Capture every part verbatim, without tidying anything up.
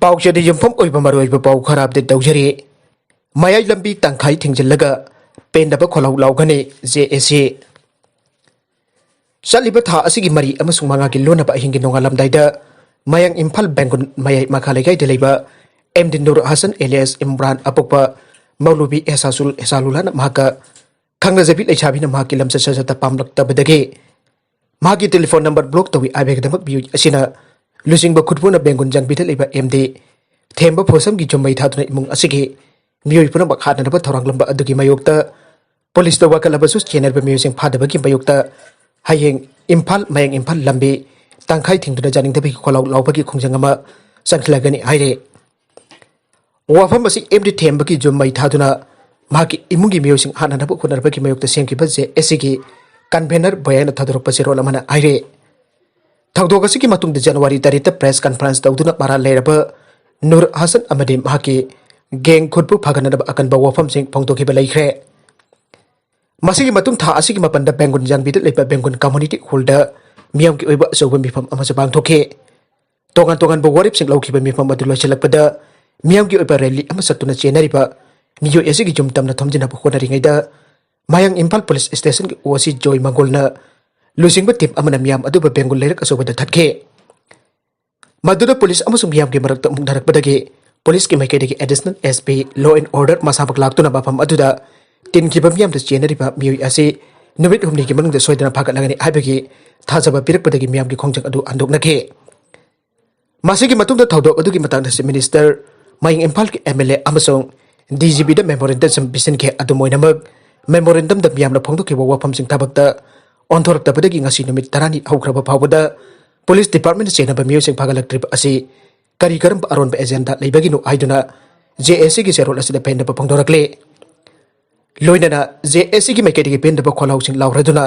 ꯄꯥꯎꯆꯦꯗ ꯌꯨꯝꯐꯝ ꯑꯣꯏꯕ ꯃꯔꯨꯑꯣꯏꯕ ꯄꯥꯎ ꯈꯔ ꯑꯞꯗꯦꯠ ꯇꯧꯖꯔꯤ꯫ ꯃꯌꯥꯏ ꯂꯝꯕꯤ ꯇꯪꯈꯥꯏ ꯊꯤꯡꯖꯤꯜꯂꯒ ꯄꯦꯟꯗꯕ ꯈꯣꯜꯂꯥꯎ ꯂꯥꯎꯒꯅꯤ ꯖꯦ ꯑꯦ ꯁꯤ꯫ ꯆꯠꯂꯤꯕ ꯊꯥ ꯑꯁꯤꯒꯤ ꯃꯔꯤ ꯑꯃꯁꯨꯡ ꯃꯉꯥꯒꯤ ꯂꯣꯟꯅꯕ ꯑꯍꯤꯡꯒꯤ ꯅꯣꯡꯉꯥꯜꯂꯝꯗꯥꯏꯗ ꯃꯌꯥꯡ ꯏꯝꯐꯥꯜ ꯕꯦꯡꯒꯨꯟ ꯃꯌꯥꯏ ꯃꯈꯥ ꯂꯩꯀꯥꯏꯗ ꯂꯩꯕ ꯑꯦꯝ ꯗꯤ ꯅꯨꯔ ꯍꯁꯟ ꯑꯦꯂꯤꯌꯥꯁ ꯏꯝꯔꯥꯟ ꯑꯄꯣꯛꯄ ꯃꯧꯂꯨꯕꯤ ꯑꯦꯁꯥꯁꯨꯜ ꯑꯦꯁꯥꯂꯨꯂꯥꯅ ꯃꯍꯥꯛꯀ ꯈꯪꯅꯖꯕꯤ ꯂꯩꯁꯥꯕꯤꯅ ꯃꯍꯥꯛꯀꯤ ꯂꯝꯆꯠ ꯁꯥꯖꯠꯇ ꯄꯥꯝꯂꯛꯇꯕꯗꯒꯤ ꯃꯍꯥꯛꯀꯤ ꯇꯦꯂꯤꯐꯣꯟ ꯅꯝꯕꯔ ꯕ꯭ꯂꯣꯛ ꯇꯧꯏ ꯍꯥꯏꯕꯒꯤꯗꯃꯛ ꯃꯤꯑꯣꯏ ꯑꯁꯤꯅ ꯂꯨꯆꯤꯡꯕ ꯈꯨꯠꯄꯨꯅ ꯕꯦꯡꯒꯨꯟ ꯖꯥꯡꯕꯤꯗ ꯂꯩꯕ ꯑꯦꯝ ꯗꯤ ꯊꯦꯝꯕ ꯐꯣꯁꯝꯒꯤ ꯌꯨꯝ ꯃꯩ ꯊꯥꯗꯨꯅ ꯏꯃꯨꯡ ꯑꯁꯤꯒꯤ ꯃꯤꯑꯣꯏ ꯄꯨꯝꯅꯃꯛ ꯍꯥꯠꯅꯅꯕ ꯊꯧꯔꯥꯡꯂꯝꯕ ꯑꯗꯨꯒꯤ ꯃꯥꯌꯣꯛꯇ ꯄꯨꯂꯤꯁꯇ ꯋꯥꯀꯠꯂꯕꯁꯨ ꯆꯦꯟꯅꯔꯤꯕ ꯃꯤꯑꯣꯏꯁꯤꯡ ꯐꯥꯗꯕꯒꯤ ꯃꯥꯌꯣꯛꯇ ꯍꯌꯦꯡ ꯏꯝꯐꯥꯜ ꯃꯌꯥꯡ ꯏꯝꯐꯥꯜ ꯂꯝꯕꯤ ꯇꯪꯈꯥꯏ ꯊꯤꯡꯗꯨꯅ ꯌꯥꯅꯤꯡꯗꯕꯒꯤ ꯈꯣꯜꯂꯥꯎ ꯂꯥꯎꯕꯒꯤ ꯈꯣꯡꯖꯪ ꯑꯃ ꯆꯪꯁꯤꯜꯂꯒꯅꯤ ꯍꯥꯏꯔꯦ꯫ ꯋꯥꯐꯝ ꯑꯁꯤ ꯑꯦꯝ ꯗꯤ ꯊꯦꯝꯕꯒꯤ ꯌꯨꯝ ꯃꯩ ꯊꯥꯗꯨꯅ ꯃꯍꯥꯛꯀꯤ ꯏꯃꯨꯡꯒꯤ ꯃꯤꯑꯣꯏꯁꯤꯡ ꯍꯥꯠꯅꯅꯕ ꯍꯣꯠꯅꯔꯛꯄꯒꯤ ꯃꯥꯌꯣꯛꯇ ꯁꯦꯝꯈꯤꯕ ꯖꯦ ꯑꯦ ꯁꯤꯒꯤ ꯀꯟꯚꯦꯅꯔ ꯕꯣꯌꯥꯅ ꯊꯥꯗꯣꯔꯛꯄ ꯆꯦꯔꯣꯜ ꯑꯃꯅ ꯍꯥꯏꯔꯦ꯫ ꯊꯧꯗꯣꯛ ꯑꯁꯤꯒꯤ ꯃꯇꯨꯡꯗ ꯖꯅꯋꯥꯔꯤ ꯇꯔꯦꯠꯇ ꯄ꯭ꯔꯦꯁ ꯀꯟꯐꯔꯦꯟꯁ ꯇꯧꯗꯨꯅ ꯃꯔꯥꯜ ꯂꯩꯔꯕ ꯅꯨꯔ ꯍꯁꯟ ꯑꯃꯗꯤ ꯃꯍꯥꯛꯀꯤ ꯒꯦꯡ ꯈꯨꯠꯄꯨ ꯐꯒꯠꯅꯅꯕ ꯑꯀꯟꯕ ꯋꯥꯐꯝꯁꯤꯡ ꯐꯣꯡꯗꯣꯛꯈꯤꯕ ꯂꯩꯈ꯭ꯔꯦ꯫ ꯃꯁꯤꯒꯤ ꯃꯇꯨꯡ ꯊꯥ ꯑꯁꯤꯒꯤ ꯃꯥꯄꯟꯗ ꯕꯦꯡꯒꯨꯟ ꯖꯥꯡꯕꯤꯗ ꯂꯩꯕ ꯕꯦꯡꯒꯨꯟ ꯀꯝꯃꯨꯅꯤꯇꯤ ꯍꯣꯜꯗ ꯃꯤꯌꯥꯝꯒꯤ ꯑꯣꯏꯕ ꯑꯆꯧꯕ ꯃꯤꯐꯝ ꯑꯃꯁꯨ ꯄꯥꯡꯊꯣꯛꯈꯤ꯫ ꯇꯣꯉꯥꯟ ꯇꯣꯉꯥꯟꯕ ꯋꯥꯔꯦꯞꯁꯤꯡ ꯂꯧꯈꯤꯕ ꯃꯤꯐꯝ ꯑꯗꯨ ꯂꯣꯏꯁꯤꯜꯂꯛꯄꯗ ꯃꯤꯌꯥꯝꯒꯤ ꯑꯣꯏꯕ ꯔꯦꯂꯤ ꯑꯃ ꯆꯠꯇꯨꯅ ꯆꯦꯟꯅꯔꯤꯕ ꯃꯤꯑꯣꯏ ꯑꯁꯤꯒꯤ ꯌꯨꯝ ꯇꯝꯅ ꯊꯣꯝꯖꯤꯟꯅꯕ ꯍꯣꯠꯅꯔꯤꯉꯩꯗ ꯃꯌꯥꯡ ꯏꯝꯐꯥꯜ ꯄꯨꯂꯤꯁ ꯁ꯭ꯇꯦꯁꯟꯒꯤ ꯑꯣ ꯁꯤ ꯖꯣꯏ ꯃꯪꯒꯣꯜꯅ ꯂꯨꯆꯤꯡꯕ ꯇꯤꯝ ꯑꯃꯅ ꯃꯤꯌꯥꯝ ꯑꯗꯨꯕꯨ ꯕꯦꯡꯒꯨꯜ ꯂꯩꯔꯛ ꯑꯆꯧꯕꯗ ꯊꯠꯈꯤ꯫ ꯃꯗꯨꯗ ꯄꯨꯂꯤꯁ ꯑꯃꯁꯨꯡ ꯃꯤꯌꯥꯝꯒꯤ ꯃꯔꯛꯇ ꯃꯨꯛꯅꯔꯛꯄꯗꯒꯤ ꯄꯨꯂꯤꯁꯀꯤ ꯃꯥꯏꯀꯩꯗꯒꯤ additional S P law and order ꯃꯁꯥꯃꯛ ꯂꯥꯛꯇꯨꯅ ꯃꯐꯝ ꯑꯗꯨꯗ ꯇꯤꯟꯈꯤꯕ ꯃꯤꯌꯥꯝꯗ ꯆꯦꯟꯅꯔꯤꯕ ꯃꯤꯑꯣꯏ ꯑꯁꯤ ꯅꯨꯃꯤꯠ ꯍꯨꯝꯅꯤꯒꯤ ꯃꯅꯨꯡꯗ ꯁꯣꯏꯗꯅ ꯐꯥꯒꯠꯂꯒꯅꯤ ꯍꯥꯏꯕꯒꯤ ꯊꯥꯖꯕ ꯄꯤꯔꯛꯄꯗꯒꯤ ꯃꯤꯌꯥꯝꯒꯤ ꯈꯣꯡꯖꯪ ꯑꯗꯨ ꯍꯟꯗꯣꯛꯅꯈꯤ꯫ ꯃꯁꯤꯒꯤ ꯃꯇꯨꯡꯗ ꯊꯧꯗꯣꯛ ꯑꯗꯨꯒꯤ ꯃꯇꯥꯡꯗ ꯆꯤꯐ ꯃꯤꯅꯤꯁꯇꯔ, ꯃꯌꯥꯡ ꯏꯝꯐꯥꯜꯒꯤ ꯑꯦꯝ ꯑꯦꯜ ꯑꯦ ꯑꯃꯁꯨꯡ ꯗꯤ ꯖꯤ ꯄꯤꯗ ꯃꯦꯃꯣꯔꯦꯟꯗꯝ ꯄꯤꯁꯤꯟꯈꯤ꯫ ꯑꯗꯨꯝ ꯑꯣꯏꯅꯃꯛ, ꯃꯦꯃꯣꯔꯦꯟꯗꯝꯗ ꯃꯤꯌꯥꯝꯅ ꯐꯣꯡꯗꯣꯛꯈꯤꯕ ꯋꯥꯐꯝꯁꯤꯡ ꯊꯕꯛꯇ ꯑꯣꯟꯊꯣꯔꯛꯇꯕꯗꯒꯤ ꯉꯁꯤ ꯅꯨꯃꯤꯠ ꯇꯔꯥꯅꯤ ꯍꯧꯈ꯭ꯔꯕ ꯐꯥꯎꯕꯗ ꯄꯨꯂꯤꯁ ꯗꯤꯄꯥꯔꯠꯃꯦꯟꯅ ꯆꯦꯟꯅꯕ ꯃꯤꯑꯣꯏꯁꯤꯡ ꯐꯥꯒꯠꯂꯛꯇ꯭ꯔꯤꯕ ꯑꯁꯤ ꯀꯔꯤ ꯀꯔꯝꯕ ꯑꯔꯣꯟꯕ ꯑꯦꯖꯦꯟꯗꯥ ꯂꯩꯕꯒꯤꯅꯣ ꯍꯥꯏꯗꯨꯅ ꯖꯦ ꯑꯦ ꯁꯤꯒꯤ ꯆꯦꯔꯣꯜ ꯑꯁꯤꯗ ꯄꯦꯟꯗꯕ ꯐꯣꯡꯗꯣꯔꯛꯂꯤ꯫ ꯂꯣꯏꯅꯅ ꯖꯦ ꯑꯦ ꯁꯤꯒꯤ ꯃꯥꯏꯀꯩꯗꯒꯤ ꯄꯦꯟꯗꯕ ꯈꯣꯜꯂꯥꯎꯁꯤꯡ ꯂꯥꯎꯔꯗꯨꯅ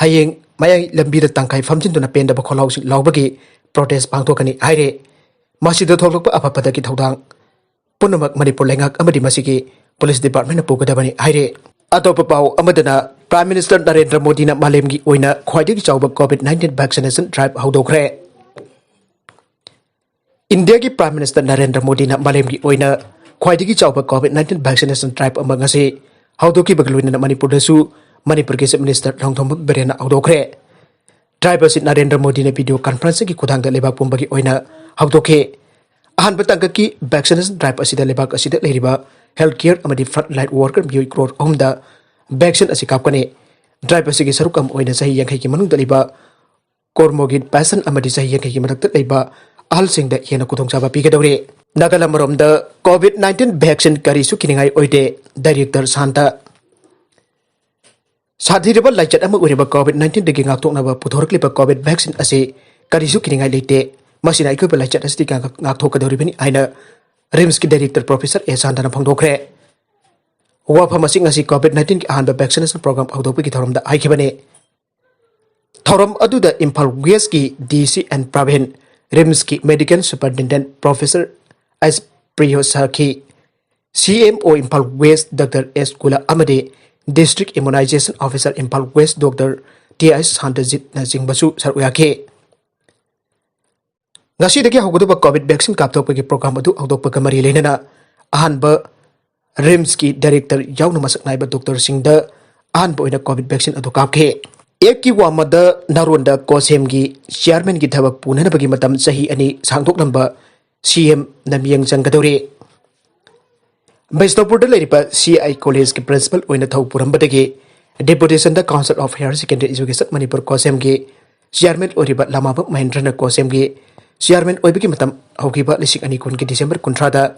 ꯍꯌꯦꯡ ꯃꯌꯥꯏ ꯂꯝꯕꯤꯗ ꯇꯪꯈꯥꯏ ꯐꯝꯖꯤꯟꯗꯨꯅ ꯄꯦꯟꯗꯕ ꯈꯣꯜꯂꯥꯎꯁꯤꯡ ꯂꯥꯎꯕꯒꯤ ꯄ꯭ꯔꯣꯇꯦꯁ ꯄꯥꯡꯊꯣꯛꯀꯅꯤ ꯍꯥꯏꯔꯦ꯫ ꯃꯁꯤꯗ ꯊꯣꯛꯂꯛꯄ ꯑꯐ ꯐꯠꯇꯒꯤ ꯊꯧꯗꯥꯡ ꯄꯨꯝꯅꯃꯛ ꯃꯅꯤꯄꯨꯔ ꯂꯩꯉꯥꯛ ꯑꯃꯗꯤ ꯃꯁꯤꯒꯤ ꯄꯨꯂꯤꯁ ꯗꯤꯄꯥꯔꯠꯃꯦꯟꯅ ꯄꯨꯒꯗꯕꯅꯤ ꯍꯥꯏꯔꯦ꯫ ꯑꯇꯣꯞꯄ ꯄꯥꯎ ꯑꯃꯗꯅ, ꯄ꯭ꯔꯥꯏꯝ ꯃꯤꯅꯤꯁꯇꯔ ꯅꯔꯦꯟꯗ꯭ꯔ ꯃꯣꯗꯤꯅ ꯃꯥꯂꯦꯝꯒꯤ ꯑꯣꯏꯅ ꯈ꯭ꯋꯥꯏꯗꯒꯤ ꯆꯥꯎꯕ ꯀꯣꯚꯤꯗ ꯅꯥꯏꯟꯇꯤꯟ ꯚꯦꯛꯁꯤꯅꯦꯁꯟ ꯗ꯭ꯔꯥꯏꯚ ꯍꯧꯗꯣꯛꯈ꯭ꯔꯦ꯫ ꯏꯟꯗꯤꯌꯥꯒꯤ Prime Minister ꯅꯔꯦꯟꯗ꯭ꯔ ꯃꯣꯗꯤꯅ ꯃꯥꯂꯦꯝꯒꯤ ꯑꯣꯏꯅ ꯈ꯭ꯋꯥꯏꯗꯒꯤ ꯆꯥꯎꯕ COVID nineteen vaccination drive ꯑꯃ ꯉꯁꯤ ꯍꯧꯗꯣꯛꯈꯤꯕꯒ ꯂꯣꯏꯅꯅ ꯃꯅꯤꯄꯨꯔꯗꯁꯨ ꯃꯅꯤꯄꯨꯔꯒꯤ Chief Minister ꯊꯣꯡꯊꯣꯝꯕꯝ ꯕꯤꯔꯦꯟꯅ ꯍꯧꯗꯣꯛꯈ꯭ꯔꯦ꯫ Drive ꯑꯁꯤ ꯅꯔꯦꯟꯗ꯭ꯔ ꯃꯣꯗꯤꯅ video conferencingꯒꯤ ꯈꯨꯠꯊꯥꯡꯗ ꯂꯩꯕꯥꯛ ꯄꯨꯝꯕꯒꯤ ꯑꯣꯏꯅ ꯍꯧꯗꯣꯛꯈꯤ꯫ ꯑꯍꯥꯟꯕ ꯇꯥꯡꯀꯛꯀꯤ vaccination drive ꯑꯁꯤꯗ ꯂꯩꯕꯥꯛ ꯑꯁꯤꯗ ꯂꯩꯔꯤꯕ health care ꯑꯃꯗꯤ front line worker ꯃꯤꯑꯣꯏ ꯀ꯭ꯔꯣꯔ ꯑꯍꯨꯝꯗ vaccine ꯑꯁꯤ ꯀꯥꯞꯀꯅꯤ꯫ Drive ꯑꯁꯤꯒꯤ ꯁꯔꯨꯛ ꯑꯃ ꯑꯣꯏꯅ ꯆꯍꯤ ꯌꯥꯡꯈꯩꯒꯤ ꯃꯅꯨꯡꯗ ꯂꯩꯕ comorbid patient ꯑꯃꯗꯤ ꯆꯍꯤ ꯌꯥꯡꯈꯩꯒꯤ ꯃꯊꯛꯇ ꯂꯩꯕ ꯑꯍꯜꯁꯤꯡꯗ ꯍꯦꯟꯅ ꯈꯨꯗꯣꯡꯆꯥꯕ ꯄꯤꯒꯗꯧꯔꯤ꯫ ꯅꯥꯒꯥꯂꯦꯟ ꯃꯔꯣꯝꯗ COVID nineteen vaccine ꯀꯔꯤꯁꯨ ꯀꯤꯅꯤꯡꯉꯥꯏ ꯑꯣꯏꯗꯦ, Director ꯁꯥꯟꯇ꯫ ꯁꯥꯊꯤꯔꯕ ꯂꯥꯏꯆꯠ ꯑꯃ ꯑꯣꯏꯔꯤꯕ COVID nineteenꯗꯒꯤ ꯉꯥꯛꯊꯣꯛꯅꯕ ꯄꯨꯊꯣꯔꯛꯂꯤꯕ COVID vaccine ꯑꯁꯤ ꯀꯔꯤꯁꯨ ꯀꯤꯅꯤꯡꯉꯥꯏ ꯂꯩꯇꯦ꯫ ꯃꯁꯤꯅ ꯑꯩꯈꯣꯏꯕꯨ ꯂꯥꯏꯆꯠ ꯑꯁꯤꯗꯒꯤ ꯉꯥꯛ-, ꯉꯥꯛꯊꯣꯛꯀꯗꯧꯔꯤꯕꯅꯤ ꯍꯥꯏꯅ RIMSꯀꯤ Director Professor ꯑꯦ ꯁꯥꯟꯇꯅ ꯐꯣꯡꯗꯣꯛꯈ꯭ꯔꯦ꯫ ꯋꯥꯐꯝ ꯑꯁꯤ ꯉꯁꯤ COVID nineteenꯒꯤ ꯑꯍꯥꯟꯕ vaccination program ꯍꯧꯗꯣꯛꯄꯒꯤ ꯊꯧꯔꯝꯗ ꯍꯥꯏꯈꯤꯕꯅꯤ꯫ ꯊꯧꯔꯝ ꯑꯗꯨꯗ ꯏꯝꯐꯥꯜ Westꯀꯤ DC ꯑꯦꯟ ꯄ꯭ꯔꯕꯤꯟ, RIMSꯀꯤ Medical Superintendent Professor S Priyo Sakhi, CMO Imphal West Doctor ꯑꯦꯁ ꯀꯨꯂ ꯑꯃꯗꯤ District Immunization Officer Imphal West Doctor T I ꯁꯥꯟꯇꯖꯤꯠꯅꯆꯤꯡꯕꯁꯨ ꯁꯔꯨꯛ ꯌꯥꯈꯤ꯫ ꯉꯁꯤꯗꯒꯤ ꯍꯧꯒꯗꯕ COVID vaccine ꯀꯥꯞꯊꯣꯛꯄꯒꯤ program ꯑꯗꯨ ꯍꯧꯗꯣꯛꯄꯒ ꯃꯔꯤ ꯂꯩꯅꯅ ꯑꯍꯥꯟꯕ RIMSꯀꯤ Director ꯌꯥꯎꯅ ꯃꯁꯛ ꯅꯥꯏꯕ doctorꯁꯤꯡꯗ ꯑꯍꯥꯟꯕ ꯑꯣꯏꯅ COVID vaccine ꯑꯗꯨ ꯀꯥꯞꯈꯤ꯫ ꯑꯦꯛꯀꯤ ꯋꯥꯡꯃꯗ ꯅꯥꯔꯣꯟꯗ COHAMꯒꯤ Chairmanꯒꯤ ꯊꯕꯛ ꯄꯨꯅꯅꯕꯒꯤ ꯃꯇꯝ ꯆꯍꯤ ꯑꯅꯤ ꯁꯥꯡꯗꯣꯛꯂꯝꯕ CMꯅ ꯃꯤꯠꯌꯦꯡ ꯆꯪꯒꯗꯧꯔꯤ꯫ ꯕꯤꯁꯅꯨꯄꯨꯔꯗ ꯂꯩꯔꯤꯕ CI Collegeꯀꯤ Principal ꯑꯣꯏꯅ ꯊꯧ ꯄꯨꯔꯝꯕꯗꯒꯤ Deputationꯗ Council of Higher Secondary Education Manipur COHAMꯒꯤ Chairman ꯑꯣꯏꯔꯤꯕ ꯂꯃꯥꯕꯝ ꯃꯍꯦꯟꯗ꯭ꯔꯅ COHAMꯒꯤ Chairman ꯑꯣꯏꯕꯒꯤ ꯃꯇꯝ ꯍꯧꯈꯤꯕ ꯂꯤꯁꯤꯡ ꯑꯅꯤ ꯀꯨꯟꯒꯤ December ꯀꯨꯟꯊ꯭ꯔꯥꯗ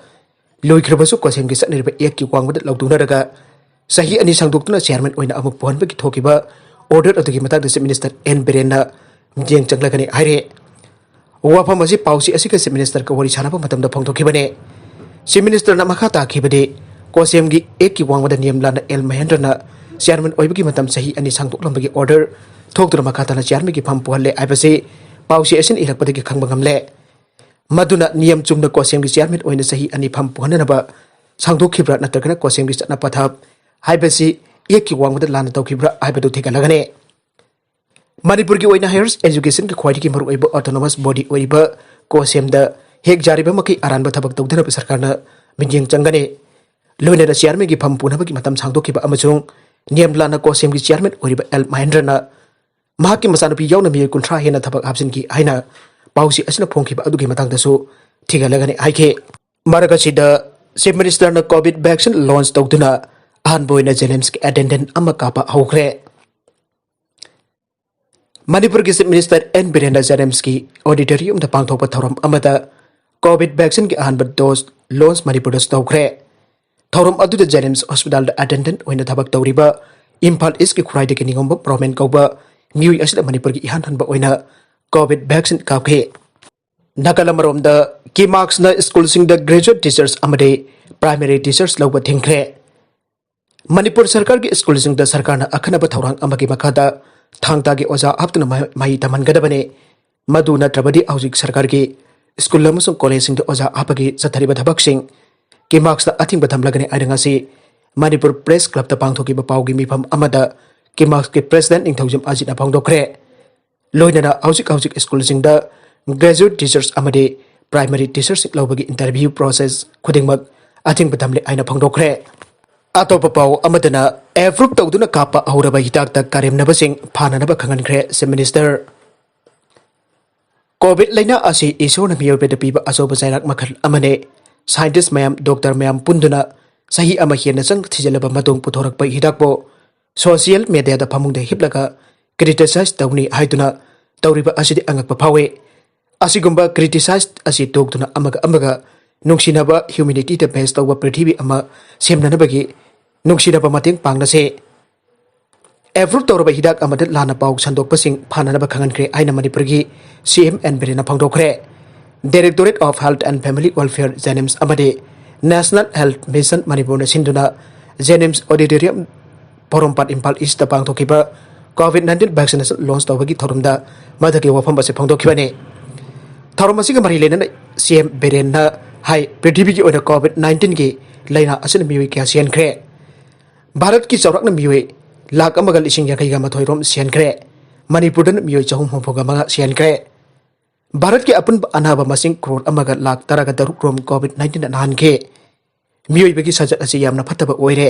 ꯂꯣꯏꯈ꯭ꯔꯕꯁꯨ COHAMꯒꯤ ꯆꯠꯅꯔꯤꯕ ꯑꯦꯛꯀꯤ ꯋꯥꯡꯃꯗ ꯂꯧꯗꯨꯅꯔꯒ ꯆꯍꯤ ꯑꯅꯤ ꯁꯥꯡꯗꯣꯛꯇꯨꯅ Chairman ꯑꯣꯏꯅ ꯑꯃꯨꯛ ꯄꯨꯍꯟꯕꯒꯤ ꯊꯣꯛꯈꯤꯕ order ꯑꯗꯨꯒꯤ ꯃꯇꯥꯡꯗ Chief Minister ꯑꯦꯟ ꯕꯤꯔꯦꯟꯅ ꯃꯤꯠꯌꯦꯡ ꯆꯪꯂꯒꯅꯤ ꯍꯥꯏꯔꯦ꯫ ꯋꯥꯐꯝ ꯑꯁꯤ ꯄꯥꯎꯆꯦ ꯑꯁꯤꯒ Chief Ministerꯒ ꯋꯥꯔꯤ ꯁꯥꯟꯅꯕ ꯃꯇꯝꯗ ꯐꯣꯡꯗꯣꯛꯈꯤꯕꯅꯤ꯫ Chief Ministerꯅ ꯃꯈꯥ ꯇꯥꯈꯤꯕꯗꯤ, COHAMꯒꯤ ꯑꯦꯛꯀꯤ ꯋꯥꯡꯃꯗ ꯅꯤꯌꯝ ꯂꯥꯟꯅ ꯑꯦꯜ ꯃꯍꯦꯟꯗ꯭ꯔꯅ Chairman ꯑꯣꯏꯕꯒꯤ ꯃꯇꯝ ꯆꯍꯤ ꯑꯅꯤ ꯁꯥꯡꯗꯣꯛꯂꯝꯕꯒꯤ order ꯊꯣꯛꯇꯨꯅ ꯃꯈꯥ ꯇꯥꯅ Chairmanꯒꯤ ꯐꯝ ꯄꯨꯍꯜꯂꯦ ꯍꯥꯏꯕꯁꯤ ꯄꯥꯎꯆꯦ ꯑꯁꯤꯅ ꯏꯔꯛꯄꯗꯒꯤ ꯈꯪꯕ ꯉꯝꯂꯦ꯫ ꯃꯗꯨꯅ ꯅꯤꯌꯝ ꯆꯨꯝꯅ COHAMꯒꯤ Chairman ꯑꯣꯏꯅ ꯆꯍꯤ ꯑꯅꯤ ꯐꯝ ꯄꯨꯍꯟꯅꯅꯕ ꯁꯥꯡꯗꯣꯛꯈꯤꯕ꯭ꯔꯥ ꯅꯠꯇ꯭ꯔꯒꯅ COHAMꯒꯤ ꯆꯠꯅ ꯄꯊꯥꯞ ꯍꯥꯏꯕꯁꯤ ꯑꯦꯛꯀꯤ ꯋꯥꯡꯃꯗ ꯂꯥꯟꯅ ꯇꯧꯈꯤꯕ꯭ꯔꯥ ꯍꯥꯏꯕꯗꯨ ꯊꯤꯒꯠꯂꯒꯅꯤ꯫ ꯃꯅꯤꯄꯨꯔꯒꯤ ꯑꯣꯏꯅ higher educationꯒꯤ ꯈ꯭ꯋꯥꯏꯗꯒꯤ ꯃꯔꯨꯑꯣꯏꯕ autonomous body ꯑꯣꯏꯔꯤꯕ COHAMꯗ ꯍꯦꯛ ꯌꯥꯔꯤꯕ ꯃꯈꯩ ꯑꯔꯥꯟꯕ ꯊꯕꯛ ꯇꯧꯗꯅꯕ ꯁꯔꯀꯥꯔꯅ ꯃꯤꯠꯌꯦꯡ ꯆꯪꯒꯅꯤ꯫ ꯂꯣꯏꯅꯅ ꯆꯤꯌꯥꯔꯃꯦꯟꯒꯤ ꯐꯝ ꯄꯨꯅꯕꯒꯤ ꯃꯇꯝ ꯁꯥꯡꯗꯣꯛꯈꯤꯕ ꯑꯃꯁꯨꯡ ꯅꯤꯌꯝ ꯂꯥꯟꯅ ꯀꯣꯁꯦꯝꯒꯤ ꯆꯤꯌꯥꯔꯃꯦꯟ ꯑꯣꯏꯔꯤꯕ ꯑꯦꯜ ꯃꯍꯦꯟꯗ꯭ꯔꯅ ꯃꯍꯥꯛꯀꯤ ꯃꯆꯥꯅꯨꯄꯤ ꯌꯥꯎꯅ ꯃꯤꯑꯣꯏ ꯀꯨꯟꯊ꯭ꯔꯥ ꯍꯦꯟꯅ ꯊꯕꯛ ꯍꯥꯞꯆꯤꯟꯈꯤ ꯍꯥꯏꯅ ꯄꯥꯎꯆꯦ ꯑꯁꯤꯅ ꯐꯣꯡꯈꯤꯕ ꯑꯗꯨꯒꯤ ꯃꯇꯥꯡꯗꯁꯨ ꯊꯤꯒꯠꯂꯒꯅꯤ ꯍꯥꯏꯈꯤ꯫ ꯃꯔꯛ ꯑꯁꯤꯗ Chief Minister ꯅ COVID vaccine launch ꯇꯧꯗꯨꯅ ꯑꯍꯥꯟꯕ ꯑꯣꯏꯅ JNIMS ꯀꯤ attendant ꯑꯃ ꯀꯥꯞꯄ ꯍꯧꯈ꯭ꯔꯦ꯫ ꯃꯅꯤꯄꯨꯔꯒꯤ Chief Minister N ꯕꯤꯔꯦꯟꯅ JNIMS ꯀꯤ auditorium ꯗ ꯄꯥꯡꯊꯣꯛꯄ ꯊꯧꯔꯝ ꯑꯃꯗ COVID vaccine ꯒꯤ ꯑꯍꯥꯟꯕ dose launch ꯃꯅꯤꯄꯨꯔꯗꯁꯨ ꯇꯧꯈ꯭ꯔꯦ꯫ ꯊꯧꯔꯝ ꯑꯗꯨꯗ JNIMS hospital ꯗ attendant ꯑꯣꯏꯅ ꯊꯕꯛ ꯇꯧꯔꯤꯕ ꯏꯝꯐꯥꯜ East ꯀꯤ ꯈꯨꯔꯥꯏꯗꯒꯤ ꯅꯤꯉꯣꯝꯕꯝ ꯔꯣꯃꯦꯟ ꯀꯧꯕ ꯃꯤꯑꯣꯏ ꯑꯁꯤꯗ ꯃꯅꯤꯄꯨꯔꯒꯤ ꯏꯍꯥꯟ ꯍꯥꯟꯕ ꯑꯣꯏꯅ COVID vaccine ꯀꯥꯞꯈꯤ꯫ ꯅꯥꯀꯜ ꯑꯃꯔꯣꯝꯗ, KIMAKS ꯅ school ꯁꯤꯡꯗ graduate teachers ꯑꯃꯗꯤ primary teachers ꯂꯧꯕ ꯊꯤꯡꯈ꯭ꯔꯦ꯫ ꯃꯅꯤꯄꯨꯔ ꯁꯔꯀꯥꯔꯒꯤ school ꯁꯤꯡꯗ ꯁꯔꯀꯥꯔꯅ ꯑꯈꯟꯅꯕ ꯊꯧꯔꯥꯡ ꯑꯃꯒꯤ ꯃꯈꯥꯗ ꯊꯥꯡ ꯇꯥꯒꯤ ꯑꯣꯖꯥ ꯍꯥꯞꯇꯨꯅ ꯃꯍꯩ, ꯃꯍꯩ ꯇꯝꯍꯟꯒꯗꯕꯅꯤ꯫ ꯃꯗꯨ ꯅꯠꯇ꯭ꯔꯕꯗꯤ ꯍꯧꯖꯤꯛ ꯁꯔꯀꯥꯔꯒꯤ school ꯑꯃꯁꯨꯡ college ꯁꯤꯡꯗ ꯑꯣꯖꯥ ꯍꯥꯞꯄꯒꯤ ꯆꯠꯊꯔꯤꯕ ꯊꯕꯛꯁꯤꯡ KIMAKS ꯅ ꯑꯊꯤꯡꯕ ꯊꯝꯂꯒꯅꯤ ꯍꯥꯏꯅ ꯉꯁꯤ ꯃꯅꯤꯄꯨꯔ Press Club ꯇ ꯄꯥꯡꯊꯣꯛꯈꯤꯕ ꯄꯥꯎꯒꯤ ꯃꯤꯐꯝ ꯑꯃꯗ KIMAKS ꯀꯤ President ꯅꯤꯡꯊꯧꯖꯝ ꯑꯖꯤꯠꯅ ꯐꯣꯡꯗꯣꯛꯈ꯭ꯔꯦ꯫ ꯂꯣꯏꯅꯅ ꯍꯧꯖꯤꯛ ꯍꯧꯖꯤꯛ school ꯁꯤꯡꯗ graduate teachers ꯑꯃꯗꯤ primary teachers ꯁꯤꯡ ꯂꯧꯕꯒꯤ interview process ꯈꯨꯗꯤꯡꯃꯛ ꯑꯊꯤꯡꯕ ꯊꯝꯂꯦ ꯍꯥꯏꯅ ꯐꯣꯡꯗꯣꯛꯈ꯭ꯔꯦ꯫ ꯑꯇꯣꯞꯄ ꯄꯥꯎ ꯑꯃꯗꯅ, approve ꯇꯧꯗꯨꯅ ꯀꯥꯞꯄ ꯍꯧꯔꯕ ꯍꯤꯗꯥꯛꯇ ꯀꯔꯦꯝꯅꯕꯁꯤꯡ ꯐꯥꯅꯅꯕ ꯈꯪꯍꯟꯈ꯭ꯔꯦ Chief Minister꯫ COVID ꯂꯥꯏꯅꯥ ꯑꯁꯤ ꯏꯁꯣꯔꯅ ꯃꯤꯑꯣꯏꯕꯗ ꯄꯤꯕ ꯑꯆꯧꯕ ꯆꯩꯔꯥꯛ ꯃꯈꯜ ꯑꯃꯅꯤ꯫ Scientist ꯃꯌꯥꯝ, doctor ꯃꯌꯥꯝ ꯄꯨꯟꯗꯨꯅ ꯆꯍꯤ ꯑꯃ ꯍꯦꯟꯅ ꯆꯪ ꯊꯤꯖꯤꯜꯂꯕ ꯃꯇꯨꯡ ꯄꯨꯊꯣꯔꯛꯄ ꯍꯤꯗꯥꯛꯄꯨ social media ꯗ ꯐꯃꯨꯡꯗ ꯍꯤꯞꯂꯒ criticize ꯇꯧꯅꯤ ꯍꯥꯏꯗꯨꯅ ꯇꯧꯔꯤꯕ ꯑꯁꯤꯗꯤ ꯑꯉꯛꯄ ꯐꯥꯎꯏ꯫ ꯑꯁꯤꯒꯨꯝꯕ criticize ꯑꯁꯤ ꯇꯣꯛꯇꯨꯅ ꯑꯃꯒ ꯑꯃꯒ ꯅꯨꯡꯁꯤꯅꯕ, humanity ꯗ base ꯇꯧꯕ ꯄ꯭ꯔꯤꯊꯤꯕꯤ ꯑꯃ ꯁꯦꯝꯅꯅꯕꯒꯤ ꯅꯨꯡꯁꯤꯅꯕ ꯃꯇꯦꯡ ꯄꯥꯡꯅꯁꯦ꯫ Approve ꯇꯧꯔꯕ ꯍꯤꯗꯥꯛ ꯑꯃꯗ ꯂꯥꯟꯅ ꯄꯥꯎ ꯁꯟꯗꯣꯛꯄꯁꯤꯡ ꯐꯥꯅꯅꯕ ꯈꯪꯍꯟꯈ꯭ꯔꯦ ꯍꯥꯏꯅ ꯃꯅꯤꯄꯨꯔꯒꯤ CM N ꯕꯤꯔꯦꯟꯅ ꯐꯣꯡꯗꯣꯛꯈ꯭ꯔꯦ꯫ Directorate of Health and Family Welfare, JNIMS, ꯑꯃꯗꯤ National Health Mission ꯃꯅꯤꯄꯨꯔꯅ ꯁꯤꯟꯗꯨꯅ JNIMS Auditorium, ꯄꯣꯔꯣꯝꯄꯥꯠ, ꯏꯝꯐꯥꯜ East ꯇ ꯄꯥꯡꯊꯣꯛꯈꯤꯕ COVID nineteen vaccination launch ꯇꯧꯕꯒꯤ ꯊꯧꯔꯝꯗ ꯃꯊꯛꯀꯤ ꯋꯥꯐꯝ ꯑꯁꯤ ꯐꯣꯡꯗꯣꯛꯈꯤꯕꯅꯤ꯫ ꯊꯧꯔꯝ ꯑꯁꯤꯒ ꯃꯔꯤ ꯂꯩꯅꯅ CM ꯕꯤꯔꯦꯟꯅ ꯍꯥꯏ, ꯄ꯭ꯔꯤꯊꯤꯕꯤꯒꯤ ꯑꯣꯏꯅ COVID nineteen ꯒꯤ ꯂꯥꯏꯅꯥ ꯑꯁꯤꯅ ꯃꯤꯑꯣꯏ ꯀꯌꯥ ꯁꯤꯍꯟꯈ꯭ꯔꯦ꯫ ꯚꯥꯔꯠꯀꯤ ꯆꯥꯎꯔꯥꯛꯅ ꯃꯤꯑꯣꯏ ꯂꯥꯈ ꯑꯃꯒ ꯂꯤꯁꯤꯡ ꯌꯥꯡꯈꯩꯒ ꯃꯥꯊꯣꯏ ꯔꯣꯝ ꯁꯤꯍꯟꯈ꯭ꯔꯦ꯫ ꯃꯅꯤꯄꯨꯔꯗꯅ ꯃꯤꯑꯣꯏ ꯆꯍꯨꯝ ꯍꯨꯝꯐꯨꯒ ꯃꯉꯥ ꯁꯤꯍꯟꯈ꯭ꯔꯦ꯫ ꯚꯥꯔꯠꯀꯤ ꯑꯄꯨꯟꯕ ꯑꯅꯥꯕ ꯃꯁꯤꯡ ꯀ꯭ꯔꯣꯔ ꯑꯃꯒ ꯂꯥꯈ ꯇꯔꯥꯒ ꯇꯔꯨꯛ ꯔꯣꯝ ꯀꯣꯚꯤꯗ ꯅꯥꯏꯟꯇꯤꯟꯅ ꯅꯥꯍꯟꯈꯤ꯫ ꯃꯤꯑꯣꯏꯕꯒꯤ ꯁꯥꯖꯠ ꯑꯁꯤ ꯌꯥꯝꯅ ꯐꯠꯇꯕ ꯑꯣꯏꯔꯦ꯫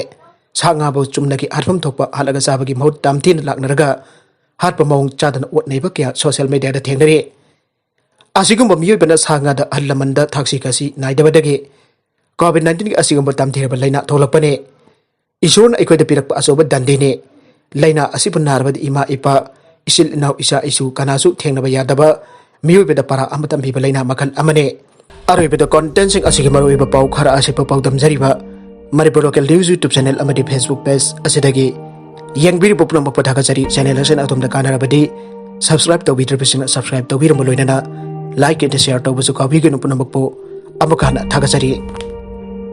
ꯁꯥ ꯉꯥꯕꯨ ꯆꯨꯝꯅꯒꯤ ꯍꯥꯠꯐꯝ ꯊꯣꯛꯄ ꯍꯥꯠꯂꯒ ꯆꯥꯕꯒꯤ ꯃꯍꯨꯠ ꯇꯝꯊꯤꯅ ꯂꯥꯛꯅꯔꯒ ꯍꯥꯠꯄ ꯃꯑꯣꯡ ꯆꯥꯗꯅ ꯑꯣꯠ ꯅꯩꯕ ꯀꯌꯥ ꯁꯣꯁꯤꯌꯦꯜ ꯃꯤꯗꯤꯌꯥꯗ ꯊꯦꯡꯅꯔꯤ꯫ ꯑꯁꯤꯒꯨꯝꯕ ꯃꯤꯑꯣꯏꯕꯅ ꯁꯥ ꯉꯥꯗ ꯑꯍꯜ ꯂꯃꯟꯗ ꯊꯥꯛꯁꯤ ꯈꯥꯁꯤ ꯅꯥꯏꯗꯕꯗꯒꯤ ꯀꯣꯚꯤꯗ ꯅꯥꯏꯟꯇꯤꯟꯒꯤ ꯑꯁꯤꯒꯨꯝꯕ ꯇꯝꯊꯤꯔꯕ ꯂꯥꯏꯅꯥ ꯊꯣꯛꯂꯛꯄꯅꯤ꯫ ꯏꯁꯣꯔꯅ ꯑꯩꯈꯣꯏꯗ ꯄꯤꯔꯛꯄ ꯑꯆꯧꯕ ꯗꯟꯗꯤꯅꯤ꯫ ꯂꯥꯏꯅꯥ ꯑꯁꯤꯕꯨ ꯅꯥꯔꯕꯗꯤ ꯏꯃꯥ ꯏꯄꯥ, ꯏꯆꯤꯜ ꯏꯅꯥꯎ, ꯏꯆꯥ ꯏꯁꯨ ꯀꯅꯥꯁꯨ ꯊꯦꯡꯅꯕ ꯌꯥꯗꯕ ꯃꯤꯑꯣꯏꯕꯗ ꯄꯔꯥ ꯑꯃ ꯇꯝꯕꯤꯕ ꯂꯥꯏꯅꯥ ꯃꯈꯜ ꯑꯃꯅꯤ꯫ ꯑꯔꯣꯏꯕꯗ ꯀꯣꯟꯇꯦꯟꯁꯤꯡ ꯑꯁꯤꯒꯤ ꯃꯔꯨꯑꯣꯏꯕ ꯄꯥꯎ ꯈꯔ ꯑꯁꯤ ꯄꯥꯎꯗꯝꯖꯔꯤꯕ Manipur local news YouTube channel ꯑꯃꯗꯤ ꯐꯦꯁꯕꯨꯛ ꯄꯦꯖ ꯑꯁꯤꯗꯒꯤ ꯌꯦꯡꯕꯤꯔꯤꯕ ꯄꯨꯝꯅꯃꯛꯄꯨ ꯊꯥꯒꯠꯆꯔꯤ꯫ ꯆꯦꯅꯦꯜ ꯑꯁꯤꯅ ꯑꯗꯣꯝꯗ ꯀꯥꯟꯅꯔꯕꯗꯤ ꯁꯕꯁꯀ꯭ꯔꯥꯏꯕ ꯇꯧꯕꯤꯗ꯭ꯔꯤꯕꯁꯤꯡꯅ ꯁꯕꯁꯀ꯭ꯔꯥꯏꯕ ꯇꯧꯕꯤꯔꯝꯕ ꯂꯣꯏꯅꯅ ꯂꯥꯏꯛ ꯑꯦꯟ ꯁꯤꯌꯥꯔ ꯇꯧꯕꯁꯨ ꯀꯥꯎꯕꯤꯒꯅꯨ꯫ ꯄꯨꯝꯅꯃꯛꯄꯨ ꯑꯃꯨꯛ ꯍꯟꯅ ꯊꯥꯒꯠꯆꯔꯤ꯫